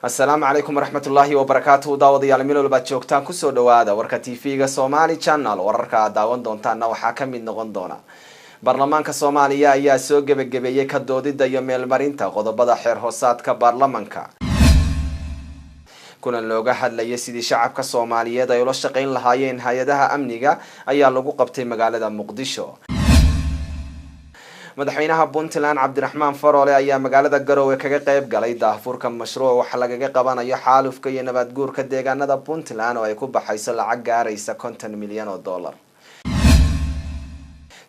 Asalaamu calaykum waraxmatullaahi wabarakaatuhu. Daawadayaal, meel walbaad joogtaan, kusoo dhawaada warka TV-ga Somali Channel. Wararka aad daawan doontaanna waxaa ka mid noqon doona: Baarlamaanka Soomaaliya ayaa soo gebagabeeyey ka doodida iyo meelmarinta qodobada xeer hoosaadka baarlamanka. Kulan looga hadlayay sidii shacabka Soomaaliyeed ay ula shaqeyn lahaayeen hay-adaha amniga ayaa lagu qabtay magaalada Muqdisho. Madaxweynaha Puntland Cabdiraxmaan Faroole ayaa magaalada Garowe kaga qeyb galay daahfurka mashruuc waxa lagaga qabanayo xaalufka iyo nabaad guurka deegaanada Puntland, oo ay ku baxayso lacag gaaraysa 50 milyan oo dollar.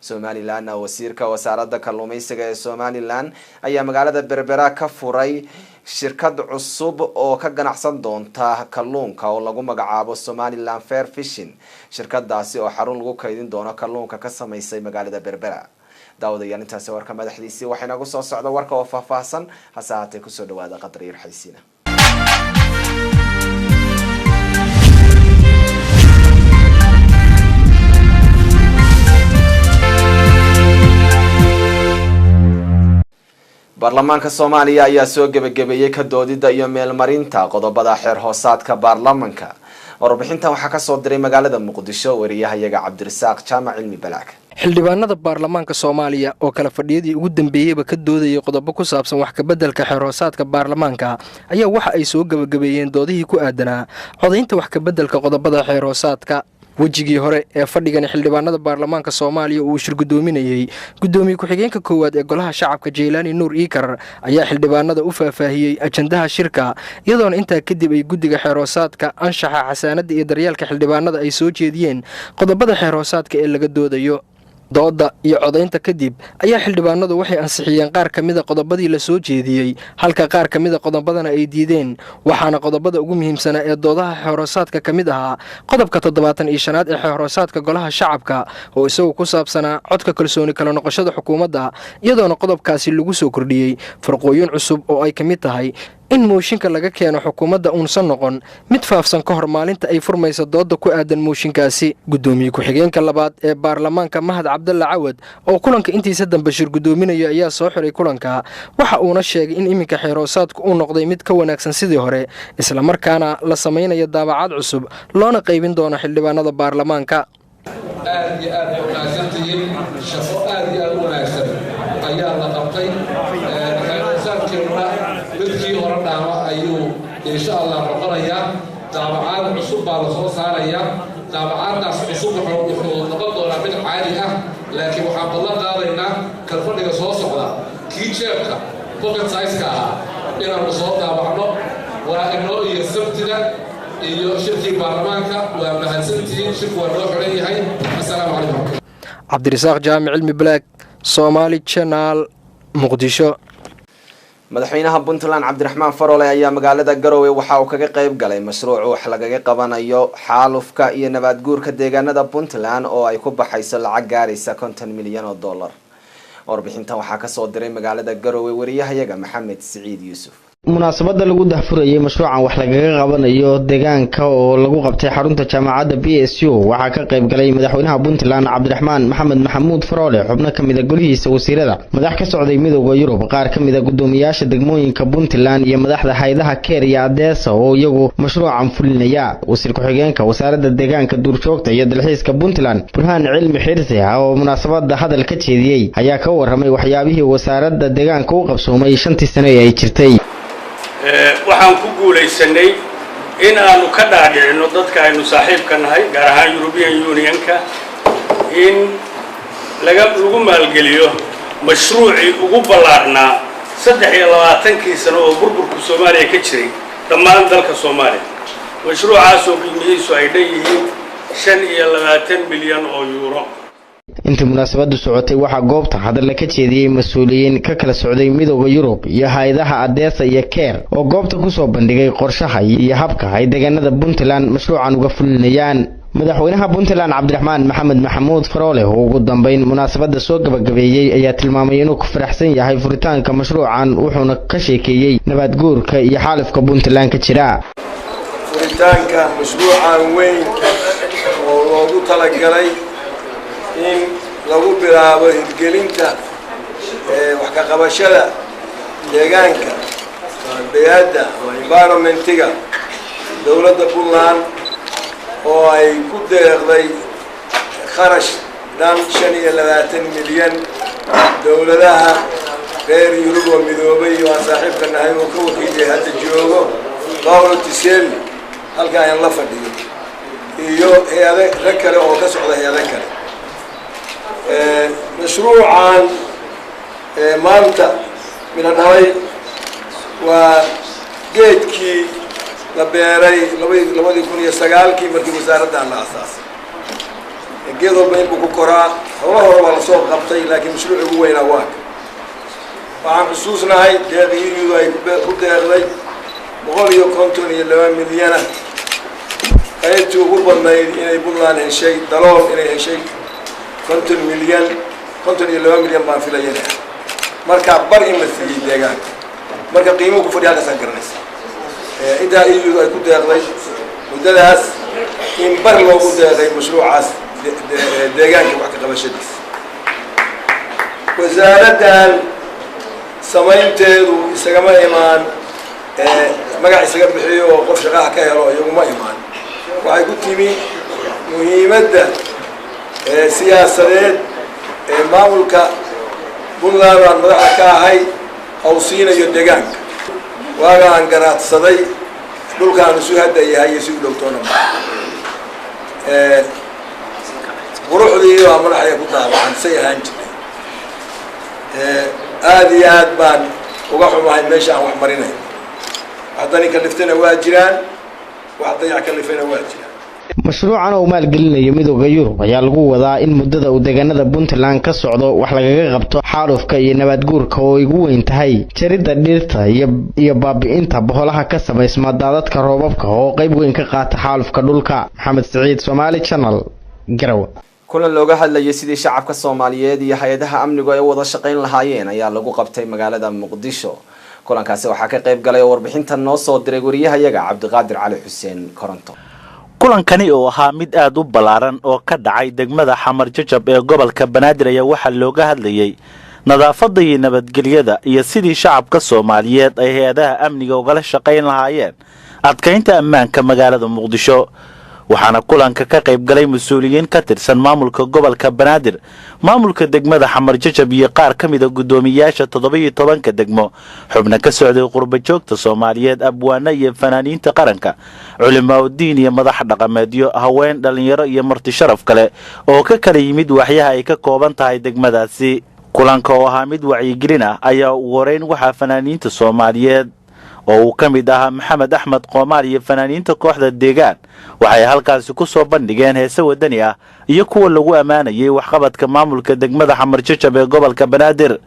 Somalilandna, wasiirka wasaaradda kalluumeysiga ee Somaliland ayaa magaalada Berbera ka furay shirkad cusub oo ka ganacsan doonta kalluunka, oo lagu magacaabo Somaliland Fair Fishing. Shirkadaasi oo xarun lagu kaydin doono kalluunka ka sameysay magaalada Berbera. Daawadayaal, intaasi warka madaxdiisii. Waxay nagu soo socda warka oo faahfaahsan, hase ahaatee kusoo dhawaada qadar yar xaysiina. Baarlamaanka Soomaaliya ayaa soo gebagabeeyey ka doodida iyo meelmarinta qodobada xeer hoosaadka baarlamanka. Warbixintan waxaa kasoo diray magaalada Muqdisho wariyahayaga Cabdirasaaq Jaamac Cilmi Balaag. Xildhibaanada baarlamaanka Soomaaliya oo kala fadhiyadii ugu dambeeyeyba ka doodayay qodobo ku saabsan wax kabeddelka xeerhoosaadka baarlamaanka ayaa waxa ay soo gebagabeeyeen doodihii ku aadanaa codaynta wax kabeddelka qodobada xeerhoosaadka. Wejigii hore ee fadhigani xildhibaanada baarlamaanka Soomaaliya uu shirgudoominayey guddoomiye ku-xigeenka koowaad ee Golaha Shacabka Jeylaani Nuur Iikar ayaa xildhibaanada u faahfaahiyey ajandaha shirka, iyadoona intaa kadib ay guddiga xeerhoosaadka, anshaxa, xasaanadda iyo daryeelka xildhibaanada ay soo jeediyeen qodobada xeerhoosaadka ee laga doodayo. Dooda iyo codaynta kadib ayaa xildhibaanadu waxay ansixiyeen qaar ka mida qodobadii la soo jeediyey, halka qaar ka mida qodobadana ay diideen. Waxaana qodobada ugu muhiimsanaa ee doodaha xeerhoosaadka ka mid ahaa qodobka 75aad ee xeerhoosaadka Golaha Shacabka, oo isagu ku saabsanaa codka kalsooni kala noqoshada xukuumadda, iyadoona qodobkaasi lagu soo kordhiyey farqooyin cusub oo ay ka mid tahay in mooshinka laga keeno xukuumadda uusan noqon mid faafsan ka hor maalinta ay furmaysa dooda ku aadan mooshinkaasi. Guddoomiye ku-xigeenka labaad ee baarlamaanka Mahad Cabdalla Cawad, oo kulanka intiisa dambe shir guddoominaya, ayaa soo xiray kulanka. Waxa uuna sheegay in iminka xeerhoosaadku uu noqday mid ka wanaagsan sidii hore, islamarkaana la samaynayo daabacaad cusub loona qaybin doono xildhibaanada baarlamaanka. Aad iyo aad bay wanaagsantihiin. Shaqo aad iyo aad u wanaagsan ayaa la qabtay. Xeerhoosaadkeennuna midkii hore dhaama ayuu insha Allah noqonayaa. Daabacaad cusub baa la soo saarayaa. Daabacaaddaas cusub wuxuu noqon doonaa mid caadi ah, laakiin waxaan ballan qaadaynaa kalfadhiga soo socda kii jeebka pocket size-ka ahaa inaannu soo daabacno. Waa inoo iyo Sabtida iyo shirkii baarlamaanka. Waa mahadsantihiin. Shirku waa noo xiran yahay. Assalaamu calaykum. Cabdirasaaq Jaamic Cilmi Balaag, Somaali Channel, Muqdisho. Madaxweynaha Puntland Cabdiraxmaan Faroole ayaa magaalada Garowe waxa uu kaga qeyb galay mashruuc wax lagaga qabanayo xaalufka iyo nabaad guurka deegaanada Puntland, oo ay ku baxayso lacag gaaraysa 50 milyan oo dollar. Warbixintan waxaa kasoo diray magaalada Garowe wariyahayaga Maxamed Siciid Yuusuf. Munaasabada lagu dahfurayay mashruucan wax lagaga qabanayo deegaanka oo lagu qabtay xarunta jaamacadda BSU waxaa ka qayb galay madaxweynaha Puntland Cabdiraxmaan Maxamed Maxamuud Faroole, xubno ka mid a golihiisa wasiirada, madax ka socday Midowda Yurub, qaar ka mid a guddoomiyaasha degmooyinka Puntland iyo madaxda hayadaha CARE iyo ADESA oo iyagu mashruucan fulinaya. Wasiir ku-xigeenka wasaaradda deegaanka, duurjoogta iyo dalxiiska Puntland Burhaan Cilmi Xirsi oo munaasabada hadal ka jeediyey ayaa ka waramay waxyaabihii wasaaradda deegaanka u qabsoomay 5-tii sano ee ay jirtay. Waxaan ku guulaysanay in aanu ka dhaadhicino dadka aynu saaxiibka nahay, gaar ahaan European Unionka, in lagu maalgeliyo mashruucii ugu ballaadhnaa 23-kii sano oo burburku Soomaaliya ka jiray dhammaan dalka Soomaaliya, mashruucaasoo qiimihiisu ay dhan yihiin 25 milyan oo yuuro. Intii munaasabadu socotay waxaa goobta hadalla ka jeediyey mas-uuliyiin ka kala socday Midowda Yurub iyo hay-adaha ADESA iyo CARE, oo goobta kusoo bandhigay qorshaha iyo habka ay deegaanada Puntland mashruucan uga fulinayaan. Madaxweynaha Puntland Cabdiraxmaan Maxamed Maxamuud Faroole oo ugu dambeyn munaasabada soo gabagabeeyey ayaa tilmaamay inuu ku faraxsan yahay furitaanka mashruucan, wuxuuna ka sheekeeyey nabaad guurka iyo xaalifka Puntland ka jira. Furitaanka mashruucan weyn oo loogu talagalay in lagu bilaabo hirgelinta wax ka qabashada deegaanka. Bey-aadda ama environmentiga dowladda Puntland oo ay ku deeqday kharash dhan 25 milyan, dowladaha reer Yurub oo midoobay oo aan saaxiibka nahay oo ka wakiiliyay hadda joogo Paolo Tiselli, halka aan la fadhiyo, iyo hay-ado rag kale oo ka socda hay-ado kale. Mashruucan maanta mina dhalay waa geedkii la beeray 2009-kii markii wasaaraddan la asaasay. Geed walba inbuu ku koraa. Howlo hore waa lasoo qabtay, laakiin mashruuci ugu weynaa waa ka. Waxaan xusuusnahay deeq EU-du ay ku deeqday 152 milyana, qaybtii ugu badnayd inay Puntland heshay, dalool inay heshay 50 milyan, 52 milyan baan filayana. Marka bar in la siiyey deegaanka, marka qiimuhu ku fadhiya halkaasaan garanaysa. Intaa EU ay ku deeqday muddadaas in bar loogu deeqay mashruucaas deegaanka wax ka qabashadiisa. Wasaaraddan samaynteedu isagama imaan magac isaga bixiyo oo qof shaqaha ka helo, iyaguma imaan. Waxay ku timi muhiimadda siyaasadeed ee maamulka Puntland aan madaxda ka ahay haw siinayo deegaanka. Waaga aan garaadsaday dhulkaanu su hadda yahay iyo si u dhowtoona ma quruxdii baa madaxaya ku daabacan say ahaan jirtay. Aada iyo aad baan uga xumahay meesha aan wax marinay. Wax dani kaliftana waa jiraan, wax dayac kalifayna waa jiraan. Mashruucan oo maalgelinayo Midooda Yurub ayaa lagu wadaa in muddada uu deegaanada Puntland ka socdo wax lagaga qabto xaalufka iyo nabaad guurka oo ay ugu weyn tahay jaridda dhirta iyo baabi'inta boholaha ka samaysma daadadka roobabka oo qayb weyn ka qaata xaalufka dhulka. Maxamed Siciid, Somaali Channel, Garowe. Kulan looga hadlayay sidii shacabka Soomaaliyeed iyo hay-adaha amnigu ay u wada shaqayn lahaayeen ayaa lagu qabtay magaalada Muqdisho. Kulankaasi waxaa ka qayb galay oo warbixintan noo soo diray wariyahayaga Cabdiqaadir Cali Xuseen Koronto. Kulankani oo ahaa mid aad u ballaaran oo ka dhacay degmada Xamar Jajab ee gobolka Banaadir ayaa waxaa looga hadlayey nadaafadda iyo nabadgelyada iyo sidii shacabka Soomaaliyeed ay hay-adaha amniga ugala shaqayn lahaayeen adkaynta ammaanka magaalada Muqdisho. Waxaana kulanka ka qayb galay mas-uuliyiin ka tirsan maamulka gobolka Banaadir, maamulka degmada Xamar Jajab iyo qaar ka mida guddoomiyaasha 17-ka degmo, xubno ka socday qurba joogta Soomaaliyeed, abwaano iyo fanaaniinta qaranka, culimaaudiin iyo madax dhaqameedyo, haween, dhallinyaro iyo marti sharaf kale oo ka kala yimid waaxyaha ay ka kooban tahay degmadaasi. Kulanka oo ahaa mid wacyigelin ah ayaa ugu horeyn waxaa fanaaniinta Soomaaliyeed oo uu ka mid ahaa Maxamed Axmed Qoomaal iyo fanaaniinta kooxda Deegaan waxay halkaasi ku soo bandhigeen heese wadani ah iyo kuwa lagu ammaanayay waxqabadka maamulka degmada Xamar Jajab ee gobolka Banaadir.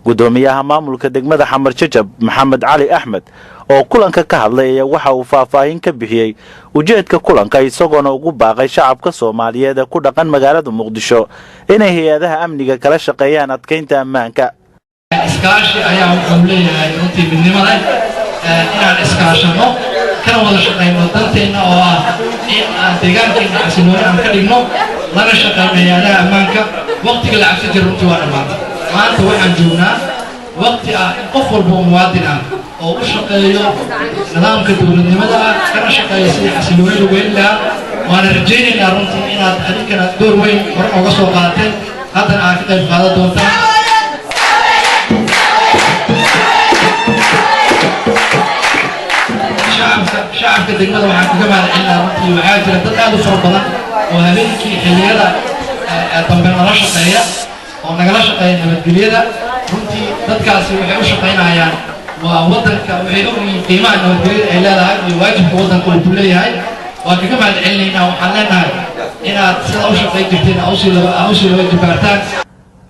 Guddoomiyaha maamulka degmada Xamar Jajab, Maxamed Cali Axmed, oo kulanka ka hadlay ayaa waxa uu faahfaahin ka bixiyey ujeedka kulanka, isagoona ugu baaqay shacabka Soomaaliyeed ee ku dhaqan magaalada Muqdisho inay hay-adaha amniga kala shaqeeyaan adkaynta ammaanka. Iskaashi ayaa wuxuu leeyahay runtii midnimada, inaan iskaashano kana wada shaqayno danteenna oo ah in aan deegaankeenna xasilooni aan ka dhigno, lana shaqayno hay-adaha ammaanka. Waqtiga la cabsi jira runtii waa dhammaatay. Maanta waxaan joognaa waqti ah in qof walba oo muwaadin ah oo u shaqeeyo nidaamka dowladnimada ah, kana shaqeeyo sidii xasilooni lagu heli lahaa. Waana rajaynaynaa runtii inaad adinkana door weyn hore ooga soo qaadateen, haddana aad ka qayb qaadan doontaan. Shacabka degmada waxaan kaga mahadcelinaa runtii, waxaa jira dad aad u fara badan oo habeenkii xilliyada dambe nala shaqeeya oo nagala shaqeeya nabadgelyada. Runtii dadkaasi waxay u shaqaynayaan waa waddanka, waxay ogyihiin qiimaha nabadgelyada ay leedahay iyo waajibka waddanka uu ku leeyahay. Waan kaga mahadcelinaynaa. Waxaan leenahay inaad sida u shaqayn jirteen aa usii laba jibaartaan.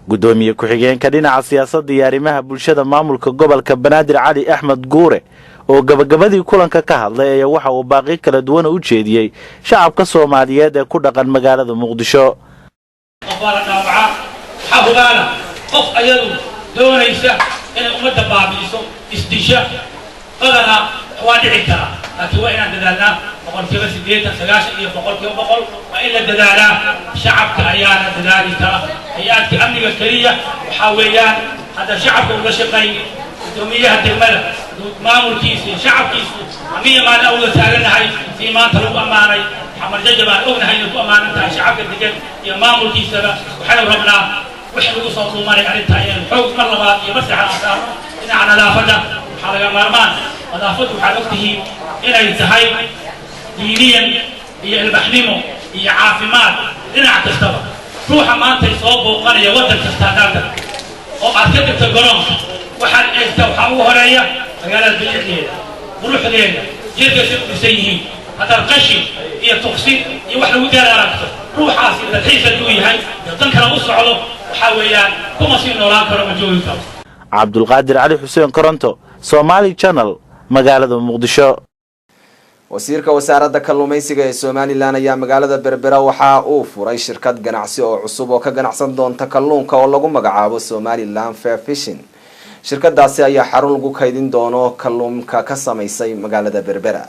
Guddoomiye ku-xigeenka dhinaca siyaasadda iyo arrimaha bulshada maamulka gobolka Banaadir, Cali Axmed Guure, oo gabagabadii kulanka ka hadlay ayaa waxa uu baaqi kala duwan u jeediyey shacabka Soomaaliyeed ee ku dhaqan magaalada Muqdisho. Qof waa la dhaawacaa. Waxaa hubaala qof ayadu doonaysa inay ummadda baabi'iso, isdisha badanaa waa dhici karaa, laakiin waa inaan dadaalnaa 80%, 90 iyo 100%. Waa in la dadaalaa, shacabka ayaana dadaali kara. Hay-aadka amniga keliya waxaa weeyaan hadda shacabka ula shaqeyn. Guddoomiyaha degmada, Maamulkiisa iyo shacabkiisu amiya maalin awda taagannahay. Sii maanta lagu ammaanay Xamar Jajab aan ognahay inay ku ammaanan tahay shacabka degan iyo maamulkiisaba. Waxaynu rabnaa wixii lagu soo duumanay arrintaa inaynu xoog mar labaad iyo mar saddexaad aan saarno dhinaca nadaafadda. Waxaa laga maarmaan nadaafaddu, waxaad ogtihiin inay tahay diiniyan iyo ilbaxnimo iyo caafimaad dhinac kastaba. Ruuxa maantay soo booqanaya waddan kasta haddaad tagto oo aad ka degto garoonka, waxaad eegtaa waxaa ugu horeeya magaalada bilicdeeda, quruxdeeda, jidkaasay u dhisan yihiin. Haddaad qashin iyo tuqsin iyo wax lagu daala aragto, ruuxaasi dalxiis hadduu yahay iyo dan kale u socdo, waxaa weeyaan kuma sii noolaan karo, ma joogi karo. Cabdulqaadir Cali Xuseen Koronto, Somali Channel, magaalada Muqdisho. Wasiirka wasaaradda kalluumeysiga ee Somaliland ayaa magaalada Berbera waxa uu furay shirkad ganacsi oo cusub oo ka ganacsan doonta kalluunka oo lagu magacaabo Somaliland Fair Fishing. Shirkadaasi ayaa xarun lagu kaydin doono kalluunka ka samaysay magaalada Berbera.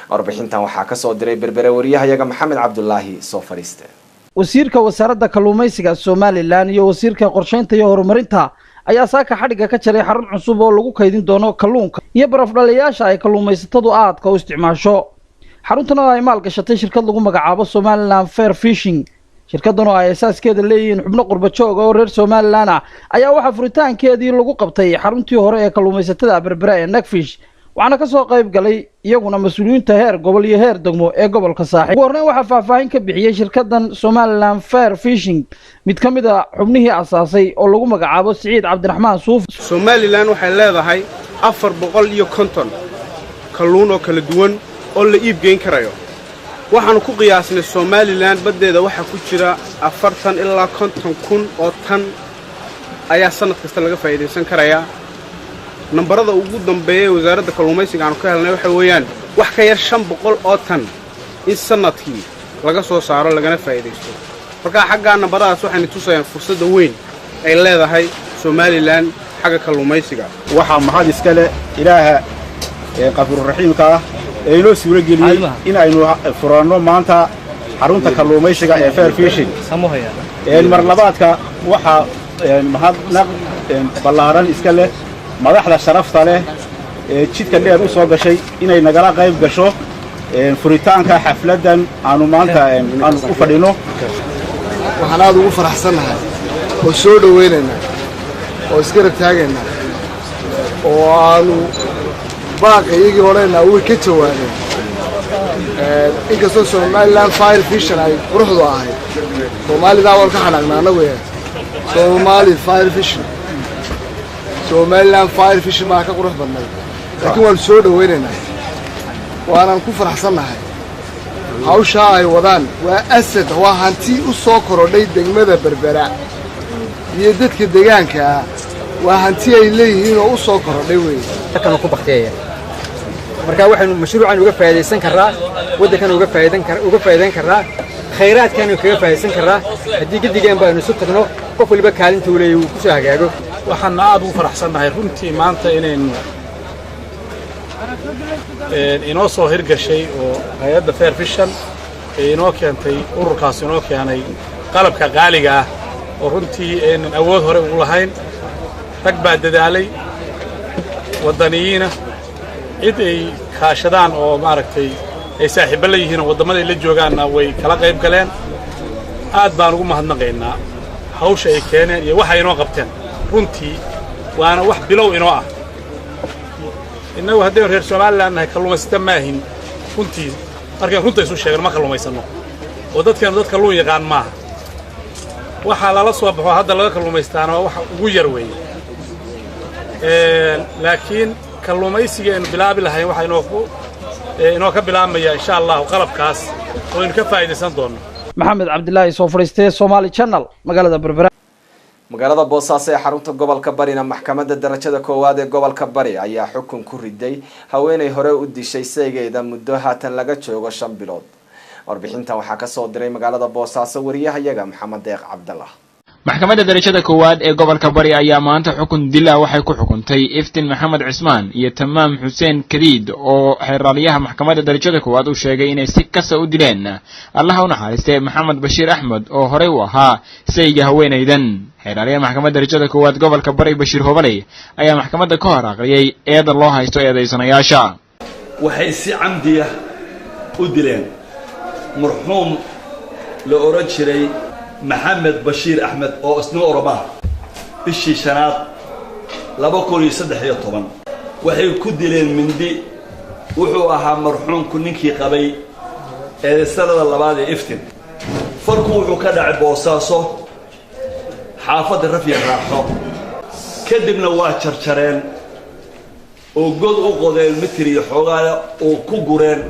Warbixintan waxaa kasoo diray Berbere wariyahayaga Maxamed Cabdulaahi soo fadhiiste. Wasiirka wasaaradda kalluumaysiga Somaliland iyo wasiirka qorshaynta iyo horumarinta ayaa saaka xadhigga ka jaray xarun cusub oo lagu kaydin doono kalluunka iyo barafdhaliyaasha ay kalluumaysatadu aadka u isticmaasho. Xaruntan oo ay maal gashatay shirkad lagu magacaabo Somaliland Fair Fishing, shirkaddan oo ay asaaskeeda leeyihiin xubno qurba jooga oo reer Somaliland ah, ayaa waxaa furitaankeedii lagu qabtay xaruntii hore ee kalluumaysatada Berbera ee Nagfish, waxaana kasoo qayb galay iyaguna mas-uuliyiinta heer gobol iyo heer degmo ee gobolka Saaxil. Ugu horreyn waxaa faahfaahin ka bixiyey shirkaddan Somaliland Fair Fishing mid ka mid a xubnihii asaasay oo lagu magacaabo Siciid Cabdiraxmaan Suuf. Somaliland waxay leedahay 450 kalluun oo kala duwan oo la iib geyn karayo. Waxaannu ku qiyaasnay Somaliland baddeeda waxaa ku jira 40 ilaa 50 kun oo tan ayaa sannad kasta laga faa'iidaysan karayaa. Nambarada ugu dambeeya ee wasaaradda kalluumaysiga aanu ka helnay waxa weeyaan wax ka yar 500 oo tan in sannadkii laga soo saaro lagana faa'iidaysto. Markaa xaggaa nambaradaas waxayna tusayaan fursadda weyn ay leedahay Somaliland xagga kalluumaysiga. Waxaa mahad iska leh Ilaaha Qafuururaxiimka ah ee inoo suuro geliyey in aynu furanno maanta xarunta kalluumaysiga ee Fair Fishing. Mar labaadka waxaa mahadnaq ballaaran iska leh madaxda sharafta leh ee jidka dheer u soo gashay inay nagala qayb gasho furitaanka xafladdan aanu maanta aanu u fadhino. Waxaan aad ugu faraxsannahay oo soo dhowaynaynaa oo isgarab taagaynaa oo aanu baaqa iyagii odhanaynaa way ka jawaabeen. Inkastoo Somaliland Fire Fishing ay quruxdu ahayd, Soomaalidaa waan ka xanaaqna annagu yahay Somali Fire Fishing, Somaliland Fire Fishing baa ka qurux badnayd, laakiin waanu soo dhowaynaynaa waanaan ku faraxsannahay hawshaa ay wadaan. Waa asset, waa hanti u soo korodhay degmada Berbera iyo dadka deegaanka ah. Waa hanti ay leeyihiin oo u soo korodhay weeye. Kanu ku bakteeya. Marka waxaynu mashruucan uga faa'iidaysan karraa waddankan, uga faa'iidayn karraa khayraadkaanu kaga faa'iidaysan karraa haddii geddigeen baanu isu tagno, qof waliba kaalinta uu leeyahy uu ku soo hagaago. Waxaan aad ugu faraxsannahay runtii maanta inaynu inoo soo hirgashay oo hay-adda Fair Fishing ee inoo keentay, ururkaas inoo keenay qalabka qaaliga ah oo runtii aynan awood hore ugu lahayn. Rag baa dadaalay waddaniyiina, cid ay kaashadaan oo maaragtay ay saaxiibbo la yihiin oo waddamada ay la joogaanna way kala qayb galeen. Aad baan ugu mahadnaqaynaa hawsha ay keeneen iyo waxa inoo qabteen runtii, waana wax bilow inoo ah. Innagu haddaynu reer Somaliland nahay kalluumaysata maahin runtii. Markaan runta isu sheegno, ma kalluumaysanno oo dadkeenu dad kalluun yaqaan maaha. Waxaa lala soo baxo hadda laga kalluumaystaana waa waxa ugu yar weeye, laakiin kalluumaysiga aynu bilaabi lahayn waxaa inoo ka bilaabmaya insha Allahu qalabkaas oo aynu ka faa'idaysan doonno. Maxamed Cabdilaahi soo fadhiistay, Somali Channel, magaalada Berbera. Magaalada Boosaaso ee xarunta gobolka Barina, maxkamadda darajada koowaad ee gobolka Bari ayaa xukun ku riday haweeney hore u dishay saygeeda muddo haatan laga joogo 5 bilood. Warbixintan waxaa kasoo diray magaalada Boosaaso wariyahayaga Maxamed Deeq Cabdallah. Maxkamadda darajada koowaad ee gobolka Bari ayaa maanta xukun dil ah waxay ku xukuntay Iftin Maxamed Cismaan iyo Tamaam Xuseen Kadiid, oo xeeraalyaha maxkamadda darajada koowaad uu sheegay inay si kasa u dileen, Allaha u naxariistay, Maxamed Bashiir Axmed oo horey u ahaa sayga haweenaydan. Xeeraalyaha maxkamadda darajada koowaad gobolka Bari, Bashiir Hobaley, ayaa maxkamadda ka hor aqriyay eeda loo haysto eedaysanayaasha. Waxay si camdiya u dileen marxuum la odhan jiray Maxamed Bashiir Axmed oo isna Oromaha, bishii shanaad 2013. Waxay ku dileen mindi. Wuxuu ahaa marxuumku ninkii qabay eedaysanada labaad ee Iftin. Falku wuxuu ka dhacay Boosaaso, xaafadda Rafya Raaxo. Kadibna waa jarjareen oo god u qodeen mitir iyo xoogaaya oo ku gureen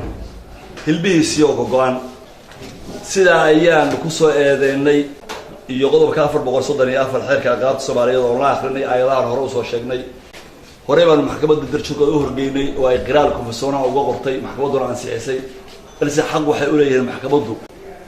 hilbihiisii oo gogo-an. Sidaa ayaanu ku soo eedeynay iyo qodobka 434 xeerka ciqaabta Soomaaliyeed oo la akrinay aayadahan hore usoo sheegnay. Horey baanu maxkamadda darjirkooda u horgeynay oo ay qiraal kufasoonaha uga qortay, maxkamadduna ansixisay, balse xaq waxay u leeyihiin maxkamaddu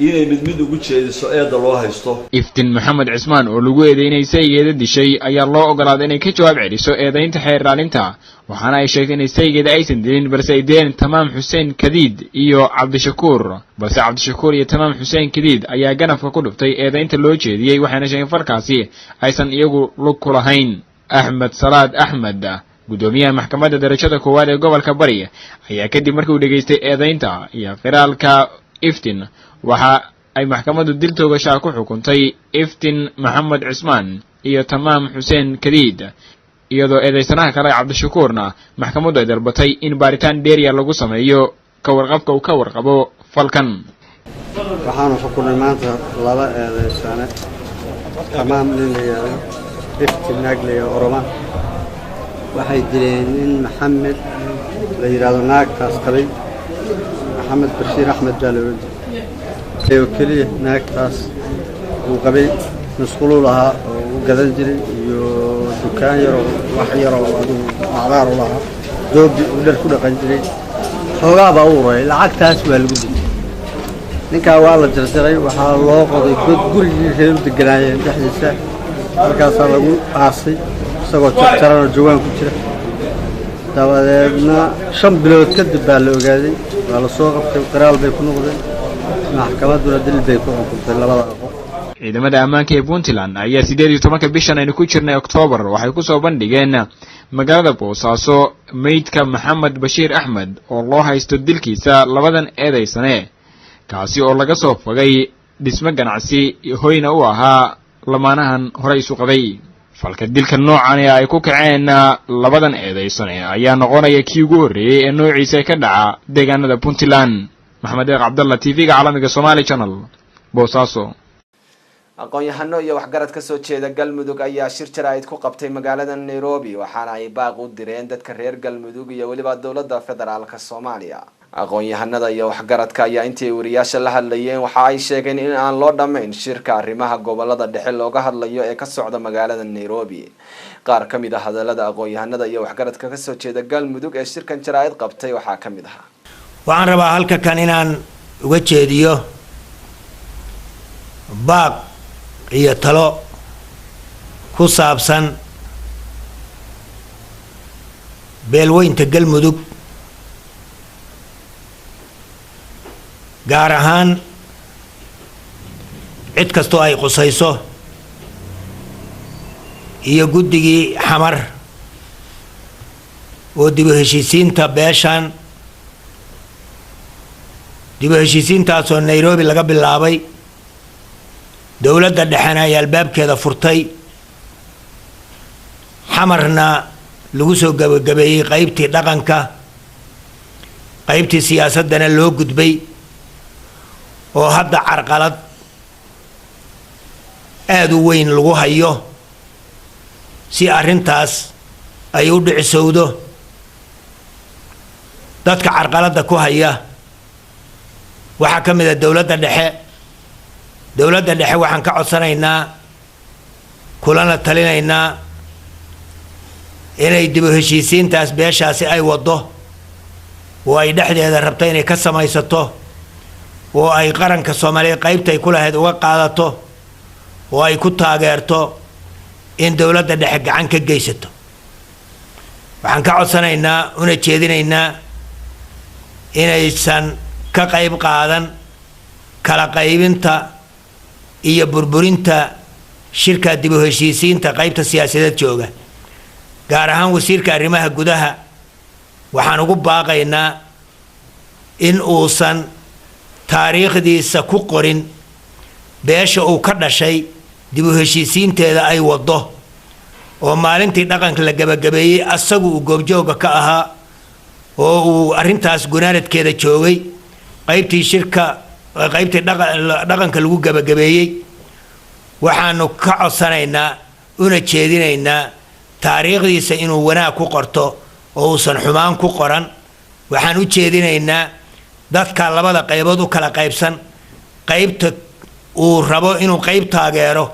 inay mid mid ugu jeediso eedda loo haysto. Iftin Maxamed Cismaan oo lagu eedeynay saygeeda dishay ayaa loo ogolaaday inay ka jawaab celiso eedaynta xeer ilaalinta, waxaana ay sheegtay inay saygeeda aysan dilin, balse ay dileen Tamaam Xuseen Kadiid iyo Cabdishakuur. Balse Cabdishakuur iyo Tamaam Xuseen Kadiid ayaa ganafka ku dhuftay eedaynta loo jeediyey, waxayna sheegeen falkaasi aysan iyagu lug ku lahayn. Axmed Salaad Axmed, guddoomiyaha maxkamadda darajada koowaad ee gobolka Bari, ayaa kadib markii uu dhegaystay eedaynta iyo qiraalka Iftin, waxa ay maxkamaddu dil toogashaa ku xukuntay Iftin Maxamed Cismaan iyo Tamaam Xuseen Kadiid, iyadoo eedaysanaha kale Cabdishakuurna maxkamaddu ay dalbatay in baaritaan dheeriya lagu sameeyo ka warqabka uu ka warqabo falkan. Waxaanu xukunay maanta laba eedaysane, Tamaam nin la yidhaahdo, Iftin naag la yidhahdo Oroma. Waxay dileen nin Maxamed la yidhaahdo, naagtaas qabay. Maxamed Bashiir Axmed baa la odhan jiray oo keliya. Naagtaas uu qabay musquluu lahaa oo u gadan jiray iyo dukaan yaroo wax yaroo adigu macdaar u lahaa, doobi uu dhar ku dhaqan jiray. Xoogaa baa u ururay, lacagtaas waa lagu dilay. Ninkaa waa la jarjaray, waxaa loo qoday god gurigii reer u deganaayeen dhexdiisa. Halkaasaa lagu aasay isagoo jarjaran oo jawaan ku jira. Dabadeedna 5 bilood kadib baa la ogaaday, waa la soo qabtay, qiraal bay ku noqdeen, maxkamadduna dil bay ku xukuntay labada qof. Ciidamada ammaanka ee Puntland ayaa 18-ka bishan aynu ku jirnay Oktoobar waxay kusoo bandhigeen magaalada Boosaaso meydka Maxamed Bashiir Axmed oo loo haysto dilkiisa labadan eedaysane, kaasi oo laga soo fogay dhismo ganacsi hoyna u ahaa lamaanahan horey isu qabay. Falka dilka noocan ee ay ku kaceen labadan eedaysane ayaa noqonaya kii ugu horreeyey ee noociisa ka dhaca deegaanada Puntland. Maxamed Deeq Cabdallah, TV-ga caalamiga Somali Channel, Boosaaso. Aqoon-yahano iyo waxgarad kasoo jeeda Galmudug ayaa shir jaraa'id ku qabtay magaalada Nairobi, waxaana ay baaq u direen dadka reer Galmudug iyo weliba dowladda federaalka Soomaaliya. Aqoon-yahanada iyo waxgaradka ayaa intii ay wariyaasha la hadlayeen waxa ay sheegeen in aan loo dhammayn shirka arrimaha gobolada dhexe looga hadlayo ee ka socda magaalada Nairobi. Qaar ka mid ah hadalada aqoon-yahanada iyo waxgaradka kasoo jeeda Galmudug ee shirkan jaraa'id qabtay waxaa ka mid ahaa: Waxaan rabaa halka kan inaan uga jeediyo baaq iyo talo ku saabsan beelweynta Galmudug, gaar ahaan cid kastoo ay qusayso iyo guddigii Xamar oo dib u heshiisiinta beeshan, dib u heshiisiintaasoo Nairobi laga bilaabay, dowladda dhexena ay albaabkeeda furtay, Xamarna lagu soo gabagabeeyey qaybtii dhaqanka, qaybtii siyaasaddana loo gudbay, oo hadda carqalad aada u weyn lagu hayo si arrintaas ay u dhicisowdo. Dadka carqaladda ku haya waxaa ka mid ah dowladda dhexe. Dowladda dhexe waxaan ka codsanaynaa kulana talinaynaa inay dib u heshiisiintaas beeshaasi ay waddo oo ay dhexdeeda rabto inay ka samaysato oo ay qaranka Soomaaliyeed qaybtay ku lahayd uga qaadato. Oo ay ku taageerto in dowladda dhexe gacan ka geysato. Waxaan ka codsanaynaa una jeedinaynaa inaysan ka qayb qaadan kala qaybinta iyo burburinta shirka dib u heshiisiinta. Qaybta siyaasadeed jooga, gaar ahaan wasiirka arrimaha gudaha, waxaan ugu baaqaynaa in uusan taariikhdiisa ku qorin beesha uu ka dhashay dib u heshiisiinteeda ay waddo, oo maalintii dhaqanka la gabagabeeyey asagu uu goobjooga ka ahaa oo uu arrintaas gunaanadkeeda joogay, qaybtii shirka, qaybtii dhaqanka lagu gabagabeeyey. Waxaanu ka codsanaynaa una jeedinaynaa taariikhdiisa inuu wanaag ku qorto oo uusan xumaan ku qoran. Waxaan u jeedinaynaa dadka labada qaybood u kala qaybsan, qaybta uu rabo inuu qayb taageero,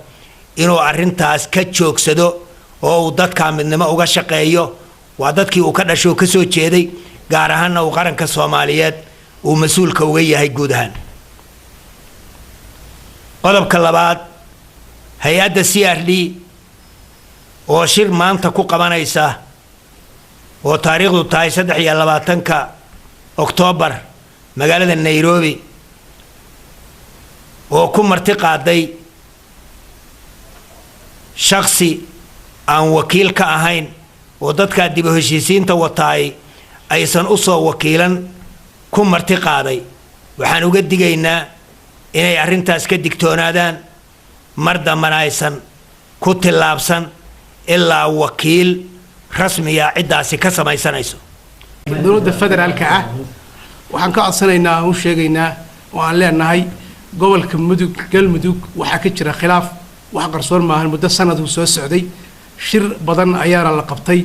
inuu arrintaas ka joogsado oo uu dadka midnimo uga shaqeeyo. Waa dadkii uu ka dhashay oo ka soo jeeday, gaar ahaanna uu qaranka Soomaaliyeed uu mas-uulka uga yahay guud ahaan. Qodobka labaad, hay-adda CRD oo shir maanta ku qabanaysa, oo taariikhdu tahay 23-ka Oktoobar, magaalada Nairobi, oo ku marti qaaday shaksi aan wakiil ka ahayn oo dadkaa dib u heshiisiinta wataay aysan u soo wakiilan ku marti qaaday, waxaan uga digaynaa inay arrintaas ka digtoonaadaan, mar dambana aysan ku tillaabsan ilaa wakiil rasmiya ciddaasi ka samaysanayso. Dowladda federaalka ah waxaan ka codsanaynaa, u sheegaynaa oo aan leenahay, gobolka Mudug, Galmudug, waxaa ka jira khilaaf wax qarsoon maahan. Muddo sanad uu soo socday, shir badan ayaana la qabtay.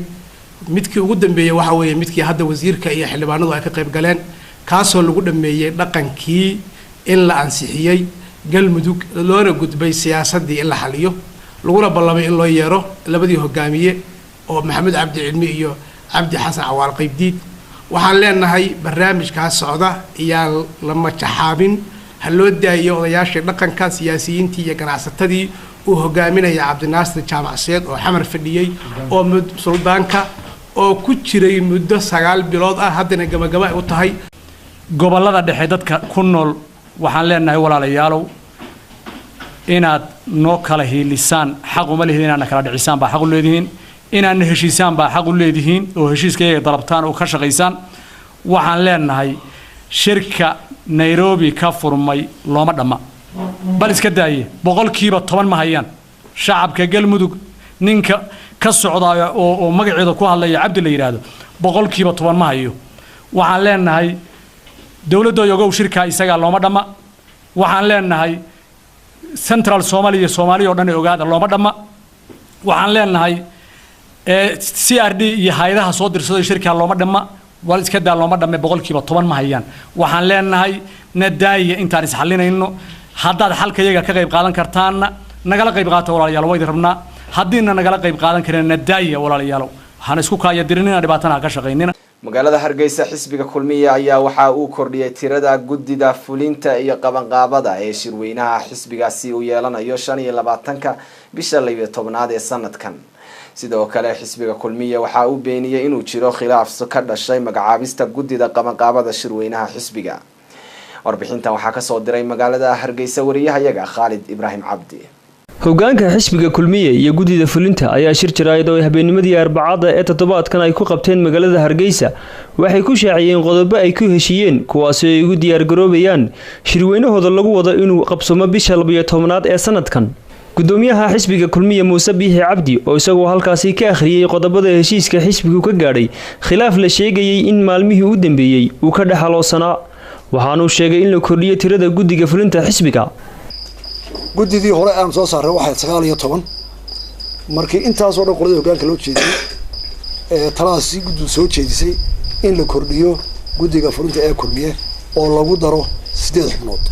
Midkii ugu dambeeyey waxa weeye midkii hadda wasiirka iyo xildhibaanadu ay ka qayb galeen, kaasoo lagu dhameeyey dhaqankii in la ansixiyey Galmudug, loona gudbay siyaasaddii in la xaliyo, laguna ballamay in loo yeero labadii hogaamiye oo Maxamed Cabdi Cilmi iyo Cabdi Xasan Cawaal Qaybdiid. Waxaan leenahay barnaamijkaas socda iyaan la majaxaabin, ha loo daayiyo odayaashii dhaqanka, siyaasiyiintii iyo ganacsatadii uu hogaaminaya Cabdinaasir Jaamacseed oo Xamar fadhiyey, oo suldaanka oo ku jiray muddo 9 bilood ah, haddana gabagaba ay u tahay. Gobollada dhexe dadka ku nool waxaan leenahay, walaalayaalow, inaad noo kala hiilisaan xaq uma lihid, inaadna kala dhicisaan baa xaq u leedihiin, inaadna heshiisaan baa xaq u leedihiin, oo heshiiska iyaga dalabtaan oo ka shaqaysaan. Waxaan leenahay shirka Nairobi ka furmay looma dhamma, bal iska daaye, 10% ma hayaan. Shacabka Galmudug ninka ka socda oo magaceeda ku hadlaya, Cabdi la yidhaahdo, 10% ma hayo. Waxaan leenahay dowladda ogow, shirkaa isagaa looma dhamma. Waxaan leenahay Central Somalia iyo Soomaaliya oo dhan ee ogaada, looma dhamma. Waxaan leenahay CRD iyo hay-adaha soo dirsaday, shirkaa looma dhamma, wal iska daa looma dhamme, 10% ma hayaan. Waxaan leenahay nadaaya intaan isxalinayno. Haddaad xalka iyaga ka qayb qaadan kartaanna nagala qayb qaata, walaalayaal, waa idin rabnaa. Haddiina nagala qayb qaadan karina, nadaaya, walaalayaalow, waxaan isku kaaya dirinina, dhibaatana ha ka shaqaynina. Magaalada Hargeysa, xisbiga Kulmiye ayaa waxa uu kordhiyey tirada guddida fulinta iyo qabanqaabada ee shirweynaha xisbigaasi uu yeelanayo 25-ka bisha 12aad ee sanadkan. Sidoo kale, xisbiga Kulmiye waxa uu beeniyey inuu jiro khilaaf ka dhashay magacaabista guddida qabanqaabada shirweynaha xisbiga. Warbixintan waxaa kasoo diray magaalada Hargeysa wariyahayaga Khaalid Ibraahim Cabdi. Hogaanka xisbiga Kulmiye iyo guddida fulinta ayaa shir jaraa'id oo ay habeennimadii Arbacada ee toddobaadkan ay ku qabteen magaalada Hargeysa waxay ku shaaciyeen qodobo ay ku heshiiyeen, kuwaasi ay ugu diyaargaroobayaan shirweynahooda lagu wado inuu qabsoomo bisha 12aad ee sanadkan. Gudoomiyaha xisbiga Kulmiye Muuse Biixi Cabdi oo isagoo halkaasi ka akhriyey qodobada heshiiska xisbigu ka gaadhay khilaaf la sheegayey in maalmihii u dambeeyey uu ka dhexaloosanaa, waxaanuu sheegay in la kordhiyo tirada guddiga fulinta xisbiga. Guddidii hore aan soo saarray waxay 19. Markii intaasoo dhan qoladii hoggaanka loo jeediyey ee taladaasi guddidu soo jeedisay in la kordhiyo guddiga fulinta ee Kulmiye oo lagu daro 8 xubnood,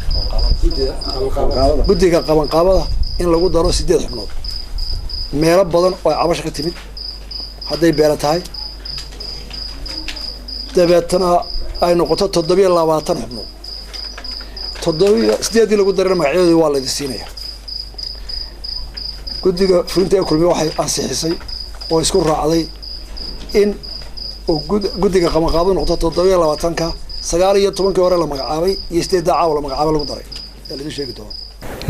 guddiga qabanqaabada in lagu daro 8 xubnood, meelo badan oo ay cabasha ka timid hadday beela tahay, dabeetana ay noqoto 27 xubnood. Toddobiyo sideeddii lagu darana magacyadoodii waa laydin siinaya. Guddiga fulinta ee Kulmiye waxay ansixisay oo isku raacday in uu guddiga qabanqaabadu noqdo 27-ka, 19-kii hore la magacaabay iyo sideedda caawa la magacaabay lagu daray ee laidin sheegi doono.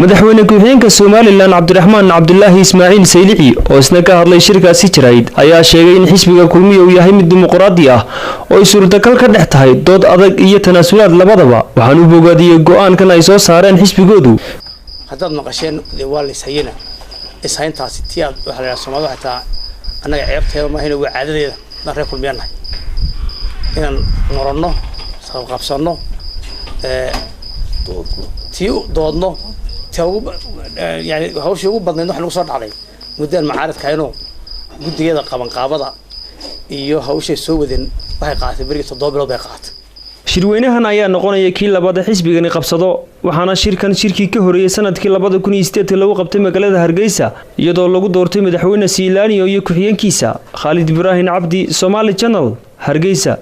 Madaxweyne ku-xigeenka Somalilan Cabdiraxmaan Cabdulaahi Ismaaciil Saylici oo isna ka hadlay shirkaasi jarayd ayaa sheegay in xisbiga Kulmiya uu yahay mid dimuqraadi ah oo ay suurtagal ka dhex tahay dood adag iyo tanaasulaad labadaba. Waxaan u bogaadiyey go-aankan ay soo saareen xisbigoodu. Haddaad maqasheen dee waa la ishayena, ishayntaasi tii aad waxaa la yidhaha Soomaalida xitaa annaga ceebteeda maahayna, waa caadadeeda haddaan reer Kulmiya nahay inaan muranno, isqabqabsanno, tii doodno, tii ugu yani hawshii ugu badnayd waxa nagu soo dhacday muddaan macaaridka inuu guddigeeda qabanqaabada iyo hawshay soo wadeen waxay qaadatay berigii 7 bilood bay qaadatay. Shirweynahan ayaa noqonaya kii labaad ee xisbigani qabsado, waxaana shirkan shirkii ka horreeyey sanadkii 2008-ka lagu qabtay magaalada Hargeysa, iyadoo lagu doortay madaxweyne Siilaanyo iyo ku-xigeenkiisa. Khaalid Ibraahim Cabdi, Somaali Channel, Hargeysa.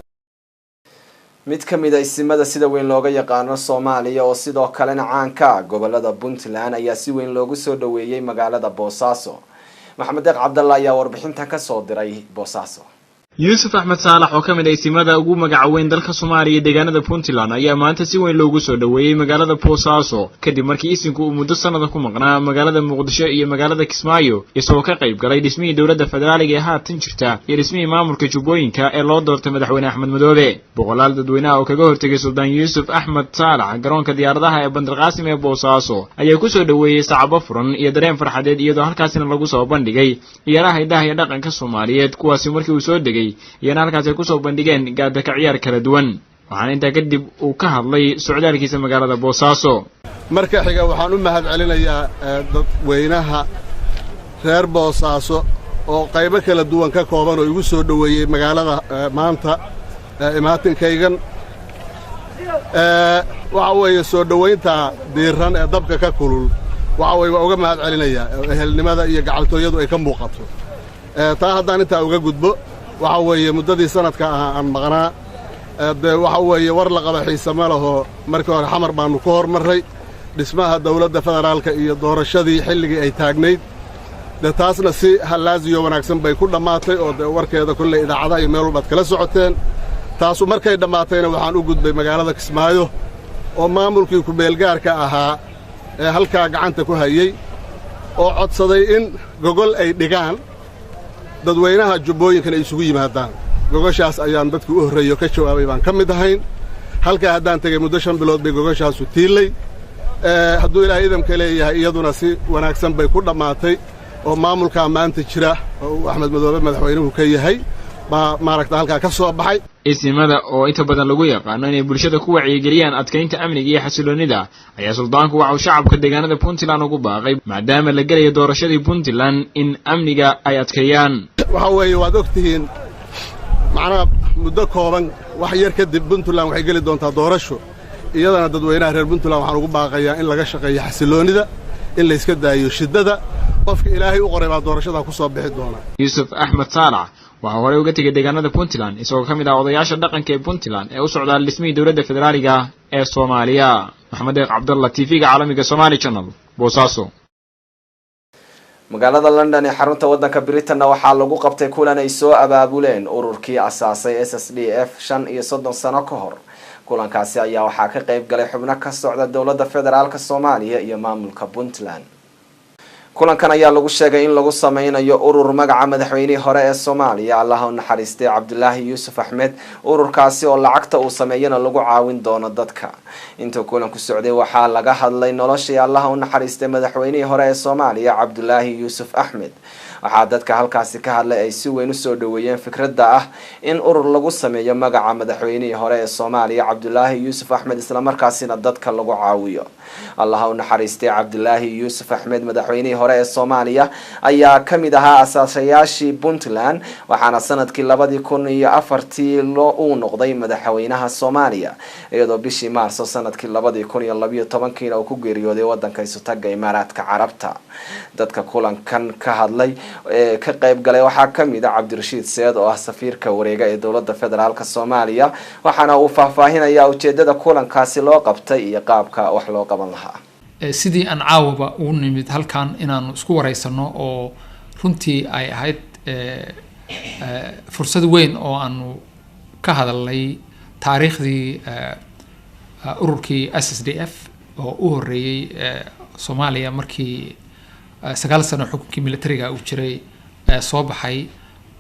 Mid ka mid a isimada sida weyn looga yaqaano Soomaaliya oo sidoo kalena caanka ah gobolada Puntland ayaa si weyn loogu soo dhaweeyey magaalada Boosaaso. Maxamed Deeq Cabdalla ayaa warbixintan kasoo diray Boosaaso. Yuusuf Axmed Saalax oo ka mid ah isimada ugu magaca weyn dalka Soomaaliya deegaanada Puntland ayaa maanta si weyn loogu soo dhoweeyey magaalada Boosaaso, kadib markii isinku uu muddo sannada ku maqnaa magaalada Muqdisho iyo magaalada Kismaayo, isagoo ka qayb galay dhismihii dowladda federaaliga ee haatan jirta iyo dhismihii maamulka Jubbooyinka ee loo doortay madaxweyne Axmed Madoobe. Boqolaal dadweynaha oo kaga hortegay Suldaan Yuusuf Axmed Saalax garoonka diyaaradaha ee Bandarqaasim ee Boosaaso ayaa ku soo dhoweeyey sacabo furan iyo dareen farxadeed, iyadoo halkaasina lagu soo bandhigay ciyaaraha hidaha iyo dhaqanka Soomaaliyeed, kuwaasi markii uu soo degay iyana halkaas ay kusoo bandhigeen gaadaka ciyaar kala duwan. Waxaana intaa kadib uu ka hadlay socdaalkiisa magaalada Boosaaso. Marka xiga, waxaan u mahad celinayaa dadweynaha reer Boosaaso oo qaybo kala duwan ka kooban oo igu soo dhoweeyey magaalada maanta imaatinkaygan. Waxa weeye soo dhowaynta diiran ee dabka ka kulul waxa weye waa uga mahad celinayaa, ehelnimada iyo gacaltooyadu ay ka muuqato. Taa haddaan intaa uga gudbo, waxa weeye muddadii sanadka ahaa aan maqnaa, dee waxa weeye war la qaba xiise ma laho. Markii hore Xamar baannu ku hormarray dhismaha dawladda federaalka iyo doorashadii xilligii ay taagnayd. Dee taasna si hallaasiyo wanaagsan bay ku dhammaatay oo dee warkeeda kolley idaacadaha iyo meel walbaad kala socoteen. Taasu markay dhammaatayna waxaan u gudbay magaalada Kismaayo oo maamulkii ku-meelgaarka ahaa ee halkaa gacanta ku hayey oo codsaday in gogol ay dhigaan, dadweynaha jubbooyinkana ay isugu yimaadaan. Gogoshaas ayaan dadkii u horreeyo ka jawaabay baan ka mid ahayn. Halkaa haddaan tegey, muddo 5 bilood bay gogoshaasu tiillay. Hadduu Ilaahay idamka leeyahay, iyaduna si wanaagsan bay ku dhammaatay oo maamulkaa maanta jira oo uu Axmed Madoobe madaxweynuhu ka yahay baa maaragta halkaa ka soo baxay. Isimada oo inta badan lagu yaqaano inay bulshada ku wacyigeliyaan adkaynta amniga iyo xasiloonnida ayaa suldaanku waxa uu shacabka deegaanada Puntland ugu baaqay, maadaama la gelayo doorashadii Puntland, in amniga ay adkeeyaan. Waxa weeye waad og tihiin, macnaha muddo kooban wax yar kadib Puntland waxay geli doontaa doorasho. Iyadana dadweynaha reer Puntland waxaan ugu baaqayaa in laga shaqeeyo xasiloonnida, in layska daayo shiddada. Qofka Ilaahay u qoray baa doorashadaa ku soo bixi doona. Yuusuf Axmed Saalax waxaa horey uga tegay deegaanada Puntland isagoo ka mid ah odayaasha dhaqanka ee Puntland ee u socdaa dhismihii dowladda federaaliga ee Soomaaliya. Maxamed Deeq Cabdallah, TV-ga caalamiga Somali Channel, Boosaaso. Magaalada London ee xarunta wadanka Britainna waxaa lagu qabtay kulan ay soo abaabuleen ururkii asaasay SSDF 35 sano ka hor. Kulankaasi ayaa waxaa ka qeyb galay xubno ka socda dowladda federaalka Soomaaliya iyo maamulka Puntland. Kulankan ayaa lagu sheegay in lagu sameynayo urur magaca madaxweynihii hore ee Soomaaliya, Allaha u naxariistay, Cabdulaahi Yuusuf Axmed, ururkaasi oo lacagta uu sameeyana lagu caawin doono dadka. Intuu kulanku socday waxaa laga hadlay noloshii, Allaha u naxariistay, madaxweynihii hore ee Soomaaliya Cabdulaahi Yuusuf Axmed. Waxaa dadka halkaasi ka hadlay ay si weyn usoo dhaweeyeen fikradda ah in urur lagu sameeyo magaca madaxweynihii hore ee Soomaaliya Cabdulaahi Yuusuf Axmed, islamarkaasina dadka lagu caawiyo. Allaha u naxariistay Cabdulaahi Yuusuf Axmed, madaxweynihii hore ee Soomaaliya, ayaa kamid ahaa asaasayaashii Puntland, waxaana sanadkii 2004-tii loo uu noqday madaxweynaha Soomaaliya, iyadoo bishii Maarso sanadkii 2012-kiina uu ku geeriyooday wadanka Isutaga Imaaraadka Carabta. Dadka kulankan ka hadlay ee ka qayb galay waxaa kamid a Cabdirashiid Seed oo ah safiirka wareega ee dowladda federaalka Soomaaliya, waxaana uu faahfaahinayaa ujeedada kulankaasi loo qabtay iyo qaabka wax loo qaban lahaa. Sidii aan caawaba ugu nimid halkan inaanu isku wareysano, oo runtii ay ahayd fursad weyn oo aanu ka hadalnay taariikhdii ururkii SSDF oo u horreeyey Soomaaliya markii 9 sano xukunkii militariga uu jiray soo baxay,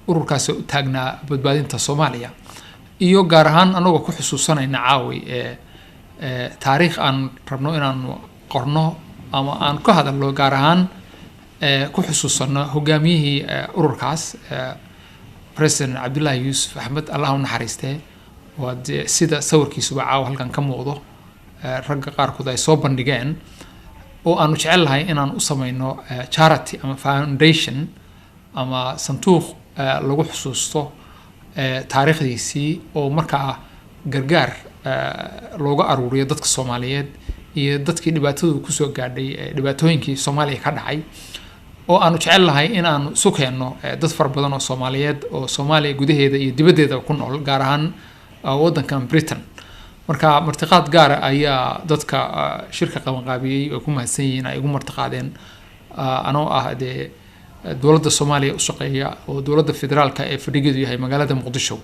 ururkaasi u taagnaa badbaadinta Soomaaliya, iyo gaar ahaan anagoo ku xusuusanayna caawi taariikh aan rabno inaanu qorno ama aan ka hadalno, gaar ahaan ku xusuusano hogaamiyihii ururkaas, President Cabdullaahi Yuusuf Axmed, Allah u naxariistee. Waa dee sida sawirkiisuba caawa halkan ka muuqdo, ragga qaarkood ay soo bandhigeen, oo aanu jecel lahay inaan u sameyno charity ama foundation ama sanduuq lagu xusuusto taariikhdiisii, oo markaa gargaar looga aruuriyo dadka Soomaaliyeed iyo dadkii dhibaatadu kusoo gaadhay dhibaatooyinkii Soomaaliya ka dhacay, oo aanu jecel lahay in aanu isu keenno dad fara badan oo Soomaaliyeed oo Soomaaliya gudaheeda iyo dibaddeeda ku nool, gaar ahaan waddankan Britain. Marka martiqaad gaara ayaa dadka shirka qabanqaabiyey oo ku mahadsan yihiin ay igu martiqaadeen, anoo ah dee dowladda Soomaaliya u shaqeeya oo dowladda federaalka ee fadhigeedu yahay magaalada Muqdisho.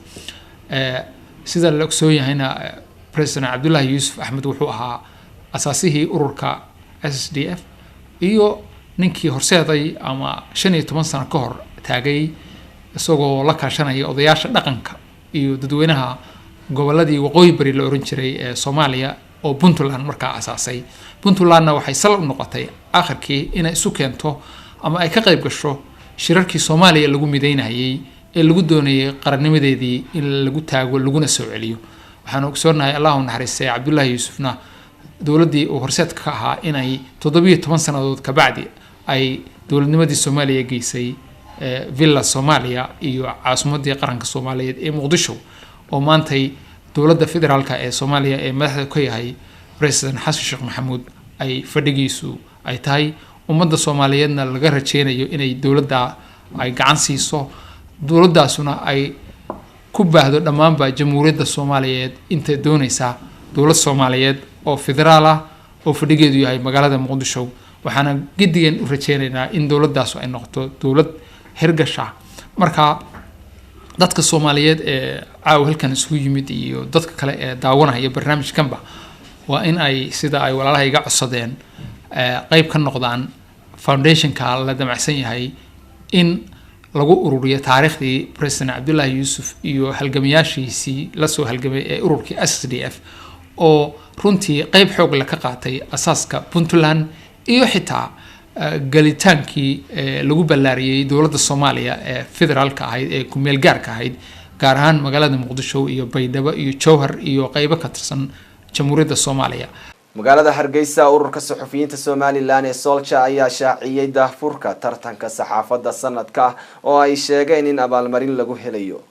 Sida la ogsoon yahayna, President Cabdullaahi Yuusuf Axmed wuxuu ahaa asaasihii ururka SSDF iyo ninkii horseeday ama 15 sano ka hor taagay, isagoo la kaashanaya odayaasha dhaqanka iyo dadweynaha gobolladii waqooyi bari la oran jiray ee Soomaaliya, oo Puntland markaa asaasay. Puntlandna waxay sal u noqotay akhirkii inay isu keento ama ay ka qayb gasho shirarkii Soomaaliya lagu mideynayay ee lagu doonayay qarannimadeedii in lagu taago laguna soo celiyo. Waxaan ogsoonahay, Allah u naxariistay, Cabdullaahi Yuusufna dowladdii uu horseedka ka ahaa inay 17 sannadood kabacdi ay dowladnimadii Soomaaliya geysay Villa Soomaaliya iyo caasimaddii qaranka Soomaaliyeed ee Muqdisho, oo maantay dowladda federaalka ee Soomaaliya ee madaxda ka yahay President Xasan Sheekh Maxamuud ay fadhigiisu ay tahay. Ummadda Soomaaliyeedna laga rajeynayo inay dowladda ay gacan siiso, dowladdaasuna ay ku baahdo dhammaanba jamhuuriyadda Soomaaliyeed intay doonaysaa dowlad Soomaaliyeed oo federaal ah oo fadhigeedu yahay magaalada Muqdisho. Waxaana giddigan u rajeynaynaa in dowladdaasu ay noqoto dowlad hirgasha. Marka dadka Soomaaliyeed ee caawa halkan isugu yimid iyo dadka kale ee daawanaya barnaamijkanba waa in ay, sida ay walaalaha iga codsadeen, qeyb ka noqdaan foundationka la damacsan yahay in lagu ururiyo taariikhdii President Cabdullaahi Yuusuf iyo halgamayaashiisii lasoo halgamay ee ururkii SSDF, oo runtii qeyb xoog leh ka qaatay asaaska Puntland iyo xitaa galitaankii lagu ballaariyey dowladda Soomaaliya ee federaalka ahayd ee kumeel gaarka ahayd, gaar ahaan magaalada Muqdisho iyo Baydhabo iyo Jowhar iyo qeybo ka tirsan jamhuuriyadda Soomaaliya. Magaalada Hargeysa, ururka suxufiyiinta Somalilan ee Solja ayaa shaaciyey daahfurka tartanka saxaafadda sanadka oo ay sheegeen in abaalmarin lagu helayo.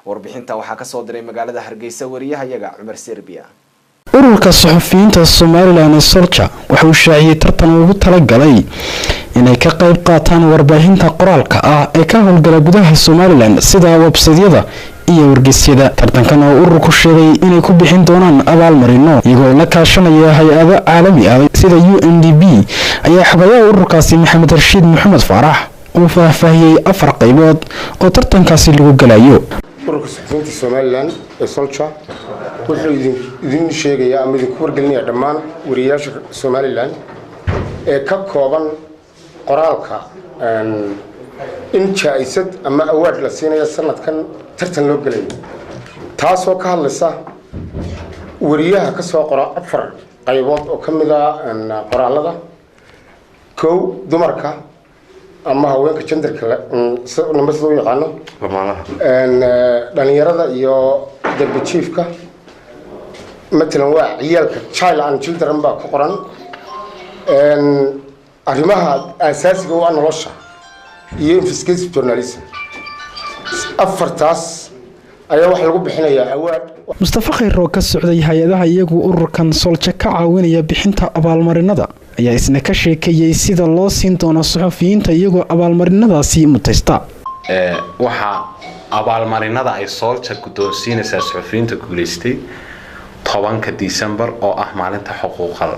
Warbixinta waxaa kasoo diray magaalada Hargeysa wariyahayaga Cumar Serbia. Ururka suxufiyiinta Somalilan ee Solja waxa uu shaaciyey tartan ugu talagalay inay ka qayb qaataan warbaahinta qoraalka ah ee ka howlgala gudaha Somalilan, sida websaydyada iyo wargeysyada. Tartankan oo ururku sheegay inay ku bixin doonaan abaalmarino iyagoo la kaashanaya hay-ado caalami ah sida UNDP, ayaa xogayaha ururkaasi Maxamed Rashiid Maxamed Faarax uu faahfaahiyey afar qaybood oo tartankaasi lagu galayo. Ururka suxufiyiinta Somalilan ee Solja wuxuu idin sheegayaa ama idinku wargelinayaa dhammaan wariyayaasha Somalilan ee ka kooban qoraalka in jaa-isad ama awaad la siinayo sanadkan tartan loo gelayo, taasoo ka hadlaysa wariyaha ka soo qora afar qaybood oo ka mid a qoraalada: kow, dumarka ama haweenka, genderka namba sida u yaqaano, dhalinyarada iyo darbijiifka, matalan waa ciyaalka, child and children baa ku qoran, arrimaha aasaasiga u ah nolosha iyo investigative journalism. Afartaas ayaa waxaa lagu bixinayaa awaad. Mustafa Khayr oo ka socday hay-adaha iyagu ururkan Solja ka caawinaya bixinta abaalmarinada ayaa isna ka sheekeeyey sida loo siin doono suxufiyiinta iyagoo abaalmarinadaasi mutaysta. Waxaa abaalmarinada ay Soolja guddoonsiinaysaa suxufiyiinta guulaystay 10-ka Disembar oo ah maalinta xuquuqal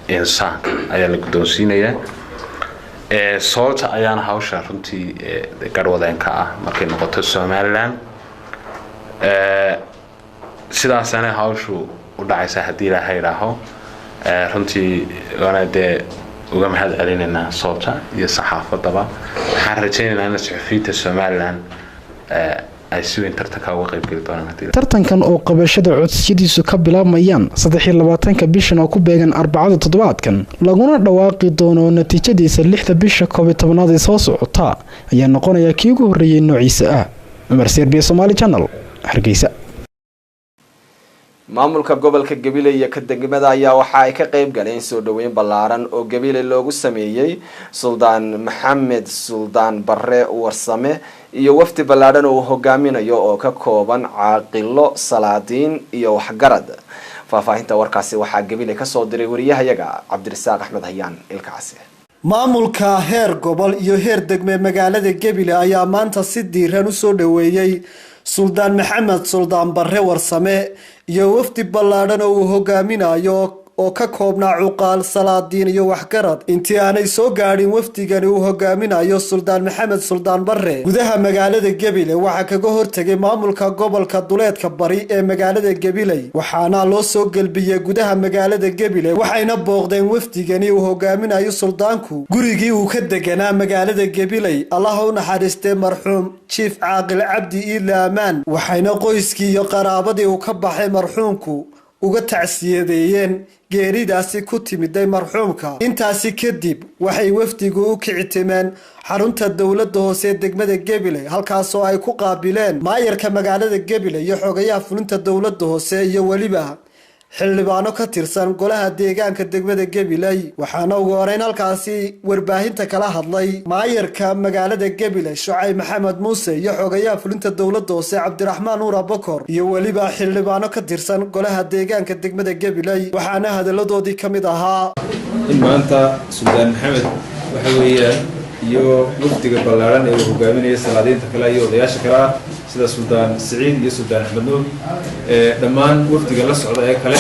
insaanka ayaa la guddoonsiinayaa. Soolja ayaana hawsha runtii garhwadeenka ah markay noqoto Somaliland. Sidaasana hawshu u dhacaysa haddii Ilaaha idhaaho. Runtii waana dee uga mahad celinaynaa Soolja iyo saxaafadaba. Waxaan rajaynaynaa in suxufiyiinta Somaliland ay si weyn tartanka uga qaybgeli doonaan. Tartankan oo qabashada codsiyadiisu ka bilaabmayaan 23-ka bishan oo ku beegan Arbacada toddobaadkan, laguna dhawaaqi doono natiijadiisa 6-da bisha 11aad ee soo socota, ayaa noqonaya kii ugu horreeyey noociisa ah. Cumar Serbiya, Somaali Channel, Hargeysa. Maamulka gobolka Gabiley iyo ka degmada ayaa waxa ay ka qeyb galeen soo dhaweyn ballaaran oo Gabiley loogu sameeyey Suldaan Maxamed Suldaan Barre Warsame iyo wafdi ballaadhan oo uu hogaaminayo oo ka kooban caaqilo, salaadiin iyo waxgarad. Faahfaahinta warkaasi waxaa Gabiley kasoo diray wariyahayaga Cabdirasaaq Axmed Hayaan Ilkacsi. Maamulka heer gobol iyo heer degme magaalada Gebile ayaa maanta si diiran u soo dhoweeyey Suldaan Maxamed Suldaan Barre Warsame iyo wafdi ballaadhan oo uu hogaaminayo oo ka koobnaa cuqaal, salaadiin iyo waxgarad. Intii aanay soo gaadhin wafdigani uu hogaaminayo Suldaan Maxamed Suldaan Barre gudaha magaalada Gebile, waxaa kaga hortegay maamulka gobolka duleedka bari ee magaalada Gabiley, waxaana loo soo gelbiyey gudaha magaalada Gebile. Waxayna booqdeen wafdigani uu hogaaminayo suldaanku gurigii uu ka deganaa magaalada Gabiley, Allaha u naxariistay marxuum Jiif Caaqil Cabdi Iile Amaan, waxayna qoyskii iyo qaraabadii uu ka baxay marxuumku uga tacsiyadeeyeen geeridaasi ku timiday marxuumka. Intaasi kadib waxay wafdigu u kicitimeen xarunta dowladda hoose ee degmada Gabiley, halkaasoo ay ku qaabileen maayarka magaalada Gabiley iyo xogayaha fulinta dowladda hoose iyo weliba xildhibaano ka tirsan golaha deegaanka degmada Gabiley. Waxaana ugu horeyn halkaasi warbaahinta kala hadlay maayarka magaalada Gabiley Shucayb Maxamed Muuse iyo xogayaha fulinta dowladda hoose Cabdiraxmaan Nuur Abakor iyo weliba xildhibaano ka tirsan golaha deegaanka degmada Gabiley, waxaana hadaladoodii ka mid ahaa: In maanta Suldaan Maxamed waxa weeyaan iyo wafdiga ballaaran ee uu hogaaminaya, salaadiinta kale iyo odayaasha kale ah sida Suldaan Siciid iyo Suldaan Axmed Nuur, dhammaan wafdiga la socda ee kale,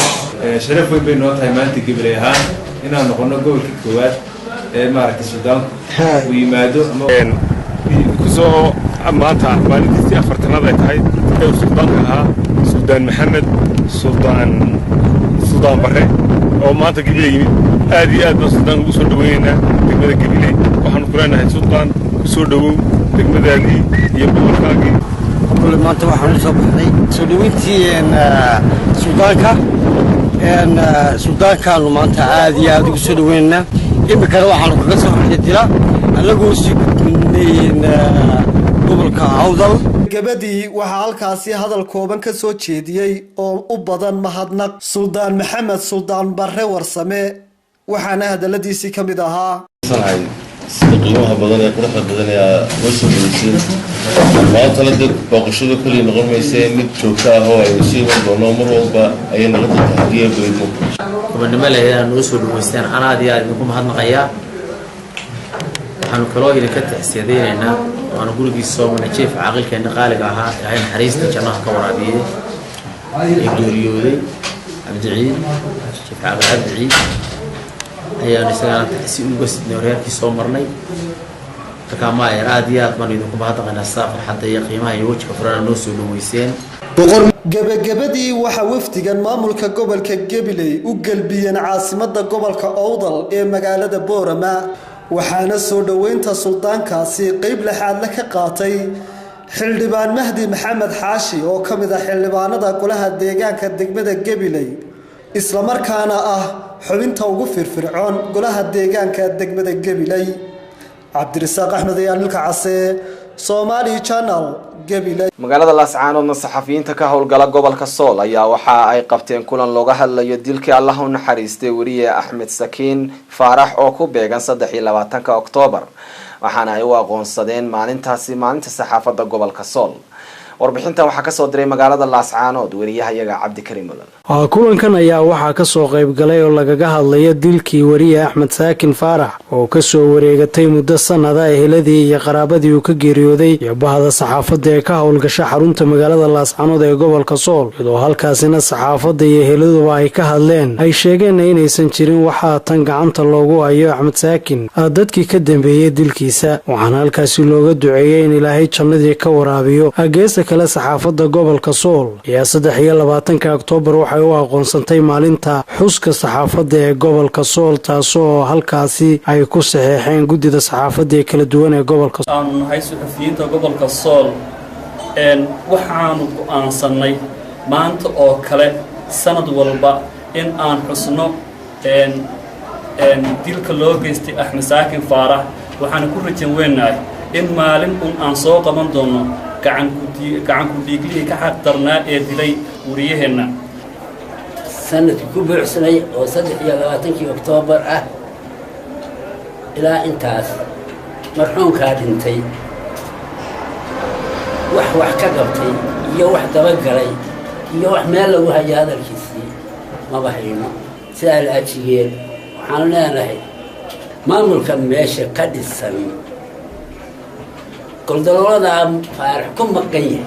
sharaf weyn bay noo tahay maanta Gabiley ahaan inaan noqono gobolka koowaad ee maaragtay suldaanku uu yimaado. Kusoo maanta maalintiisii 40aad ay tahay ee uu suldaanka ahaa Suldaan Maxamed Suldaan Barre oo maanta Gabiley yimid, aad iyo aad baan suldaan ugu soo dhaweynaynaa degmada Gabiley. Waxaanu ku leenahay, suldaan, kusoo dhowow degmadaadii iyo gobolkaagii. Kule maanta waxaan u soo baxnay soo dhaweyntii suldaanka. Suldaankaanu maanta aad iyo aad ugu soo dhaweynaynaa. Iminkana waxaanu kaga soo baxnay Dila annagoo sii gudbinay gobolka Awdal. Gabadii waxaa halkaasi hadal kooban ka soo jeediyey oo u badan mahadnaq Suldaan Maxamed Suldaan Barre Warsame, waxaana hadaladiisii ka mid ahaa: Sida qiimaha badan ee quruxda badan ee noo soo dhaweyseen maantana, dad booqashada keliya noqon mayse, mid joogto ah oo aynu sii iman doono mar walba ayay noqon doontaa haddii ay baydno. Gobonnimo leh inaad noo soo dhaweysteen anaad iyo aad idinku mahadnaqayaa. Waxaanu kaloo idinka tacsiyadaynaynaa waanu gurigiisa soo marnay jiif caaqilkeenna qaaliga ahaa, Ilaahay naxariista jannaha ka waraabiyey, ee geeriyooday, Cabdiciid, Jiif Caaqil Cabdiciid ayaanu isagana tacsi uga sidnay, reerkii soo marnay. Markaa maayer, aad iyo aad baanu idinku mahadnaqaynaa sidaa farxadda iyo qiimaha iyo wejiga furana noo soo dhaweyseen. Gabagabadii waxaa wafdigan maamulka gobolka Gabiley u gelbiyeen caasimada gobolka Owdal ee magaalada Boorama, waxaana soo dhoweynta suldaankaasi qeyb lexaadle ka qaatay xildhibaan Mahdi Maxamed Xaashi oo ka mid ah xildhibaanada golaha deegaanka degmada Gabiley, islamarkaana ah xubinta ugu firfircoon golaha deegaanka degmada Gabiley. Cabdirasaaq Axmed ayaa dhulka case, Somali Channel, Gabiley. Magaalada Laascaanoodna saxafiyiinta ka howlgala gobolka Sool ayaa waxa ay qabteen kulan looga hadlayo dilkii Allah u naxariistay weriye Axmed Sakiin Faarax oo ku beegan 23-ka Oktoobar, waxaana ay u aqoonsadeen maalintaasi maalinta saxaafadda gobolka Sool. Warbixintan waxaa kasoo diray magaalada Laascaanood weriyahayaga Cabdikariim Olol. Kulankan ayaa waxaa kasoo qayb galay oo lagaga hadlaya dilkii weriye Axmed Saakin Faarax oo kasoo wareegatay muddo sanada, eheladii iyo qaraabadii uu ka geeriyooday iyo bahda saxaafadda ee ka howlgasha xarunta magaalada Laascaanood ee gobolka Sool, iyadoo halkaasina saxaafadda iyo eheladuba ay ka hadleen, ay sheegeenna inaysan jirin waxaa tan gacanta loogu hayo Axmed Saakin dadkii ka dambeeyey dilkiisa. Waxaana halkaasi looga duceeyey in Ilaahay jannadii ka waraabiyo. Geesta kale, saxaafadda gobolka Sool ayaa 23-ka Oktoobar waxay u aqoonsantay maalinta xuska saxaafadda ee gobolka Sool, taasoo halkaasi ay ku saxeexeen guddida saxaafadda ee kala duwan ee gobolka. Aanu nahay suxufiyiinta gobolka Sool, waxaanu go'aansannay maanta oo kale sanad walba in aan xusno dilka loo geystay Axmed Saakin Faarax. Waxaana ku rajan weynahay in maalin un aan soo qaban doono gacanku dhiiglihii ka xaqdarnaa ee dilay wariyaheenna. Sanadkii ku buuxsanay oo 23-kii Oktoobar ah ilaa intaas marxuumkaa dhintay, wax wax ka qabtay iyo wax dabagalay iyo wax meel lagu hayo hadalkiisii maba hayno. Sidaa la ajigeen waxaanu leenahay maamulka meesha ka dhisan goldalooladaa Faarax ku maqan yahay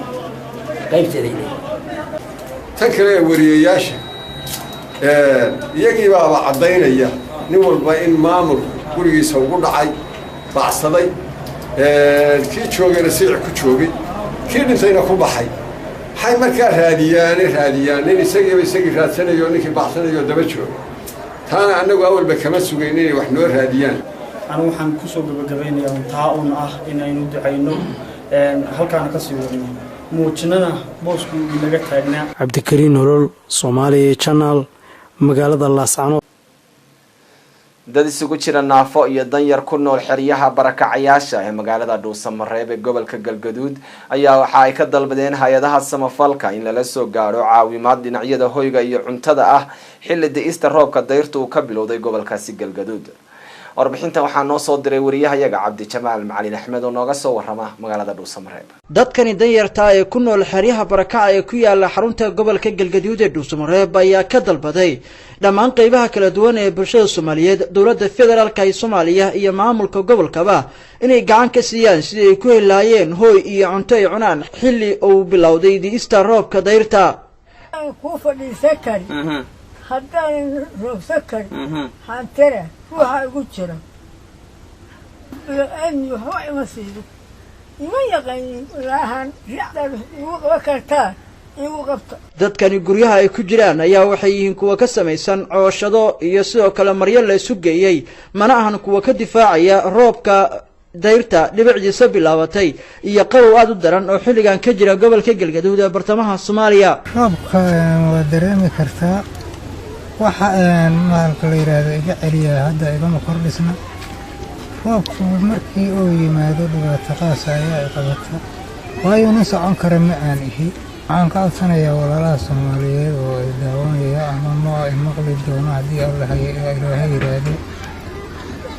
qaybteeday leeyihin. Tan kale ee wariyayaasha, iyagii baaba caddaynaya nin walba in maamulku gurigiisa ugu dhacay, bacsaday, kii joogayna siici ku joogay, kii dhintayna ku baxay. Maxay markaa raadiyaane raadiyaan nin isagiiba isagii raadsanayo, ninkii baxsanayo daba jooga? Taana annagu awalba kama sugayn inay wax noo raadiyaan. Anigu waxaan kusoo gabagabeynayaa taa un ah in aynu ducayno, halkaana kasii wadno, muujinana boosku inaga taagnaa. Cabdikariin Nolol, Soomaaliya Channel, magaalada Laascanood. Dad isugu jira naafo iyo danyar ku nool xeryaha barakacayaasha ee magaalada Dhuusamareeb ee gobolka Galgaduud ayaa waxa ay ka dalbadeen hay-adaha samafalka in lala soo gaadho caawimaad dhinacyada hoyga iyo cuntada ah, xilli di-ista roobka dayrta uu ka bilowday gobolkaasi Galgaduud. Warbixintan waxaa noo soo diray wariyahayaga Cabdijamaal Macalin Axmed oo nooga soo warama magaalada Dhuusamareeb. Dadkani danyartaa ee ku nool xeryaha barakaca ee ku yaala xarunta gobolka Galgaduud ee Dhuusamareeb ayaa ka dalbaday dhammaan qeybaha kala duwan ee bulshada Soomaaliyeed, dowladda federaalka ee Soomaaliya iyo maamulka gobolkaba inay gacan ka siiyaan sidii ay ku heli lahaayeen hooy iyo cunto ay cunaan, xilli uu bilowday di'ista roobka dayrta. Kuu fadhiisan kari haddaan roogsan karin hantira ruuxa igu jira bini-aadmi waxba ima siido, ima yaqaanin walaahan ricdan igu qaban kartaa, igu qabta. Dadkani guryaha ay ku jiraan ayaa waxay yihiin kuwa ka samaysan cooshado iyo sidoo kale maryo la isu geeyey, mana ahan kuwa ka difaacaya roobka dayrta dhibicdiisa bilaabatay iyo qabow aada u daran oo xilligan ka jira gobolka Galgaduud ee bartamaha Soomaaliya. Roobka waa dareemi kartaa waxa maalka la yidhaahdo iga celiya, hadda igama kordhisna. Roobku markii uu yimaado dhibaato qaasa ayaa i qabata, waayo nin socon kara ma aan ihi. Waxaan ka codsanayaa walaalaha Soomaaliyeed oo ay daawanaya ama ma ay maqli doono, haddii Allah Ilaahay yidhaahdo,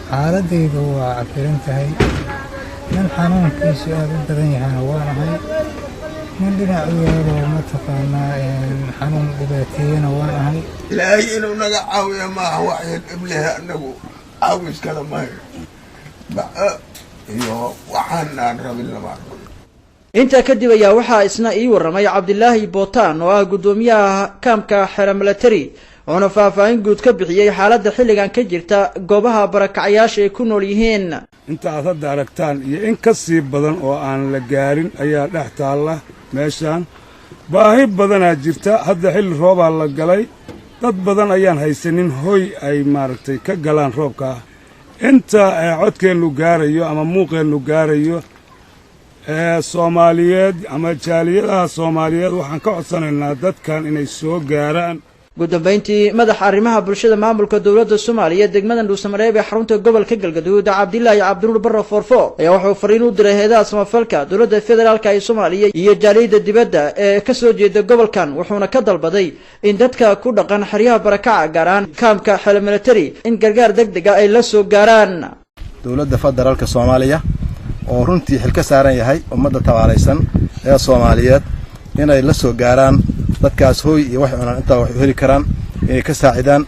xaaladaydu waa cakiran tahay. Nin xanuunkiisu aada u badan yahana waan ahay, nin dhinac u yaaloo mataqaanaa xanuun dhibaateeyana waan ahay. Ilaahay inuu naga caawiya maaha, waxay dhiblihi anagu caawis kala mahayo iyo waxaan aan rabin lama arko. Intaa kadib ayaa waxaa isna ii warramay Cabdilaahi Bootaan oo ah guddoomiyaha kaamka xera milatary, wuxuuna faahfaahin guud ka bixiyey xaaladda xilligan ka jirta goobaha barakacayaasha ay ku nool yihiin. Inta aad hadda aragtaan iyo in ka sii badan oo aan la gaarin ayaa dhex taalla meeshaan. Baahi badanaa jirta. Hadda xilli roobaa la galay, dad badan ayaan haysanin hoy ay maaragtay ka galaan roobkaa. Inta codkeennu gaarayo ama muuqeennu gaarayo ee Soomaaliyeed ama jaaliyadaha Soomaaliyeed, waxaan ka codsanaynaa dadkan inay soo gaaraan. Ugu dambeyntii, madaxa arrimaha bulshada maamulka dowladda Soomaaliya degmada Dhuusamareeb ee xarunta gobolka Galgaduud, Cabdilaahi Cabdinuur Barre Foorfo, ayaa wuxuu fariin u diray hay-adaha samafalka, dowladda federaalka ee Soomaaliya iyo jaaliyadda dibadda ee kasoo jeeda gobolkan, wuxuuna ka dalbaday in dadka ku dhaqan xeryaha barakaca, gaar ahaan kaamka xelo military, in gargaar deg dega ay la soo gaaraan. Dowladda federaalka Soomaaliya oo runtii xil ka saaran yahay ummadda tabaalaysan ee Soomaaliyeed inay la soo gaaraan dadkaas hooy iyo waxay cunaan intaa wax u heli karaan inay ka saacidaan.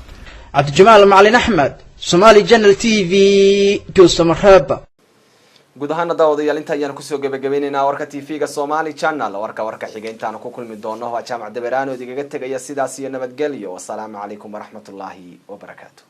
Cabdijamaal Macalin Axmed, Somali Channel TV, Dhuusamareeb. Guud ahaana daawadayaal, inta ayaan kusoo gebagabaynaynaa warka TV-ga Somali Channel. Warka xiga intaanu ku kulmi doono, waa Jaamac Daberaanood igaga tegaya sidaas iyo nabadgelyo. Wasalaamu calaykum waraxmatullaahi wabarakaatu.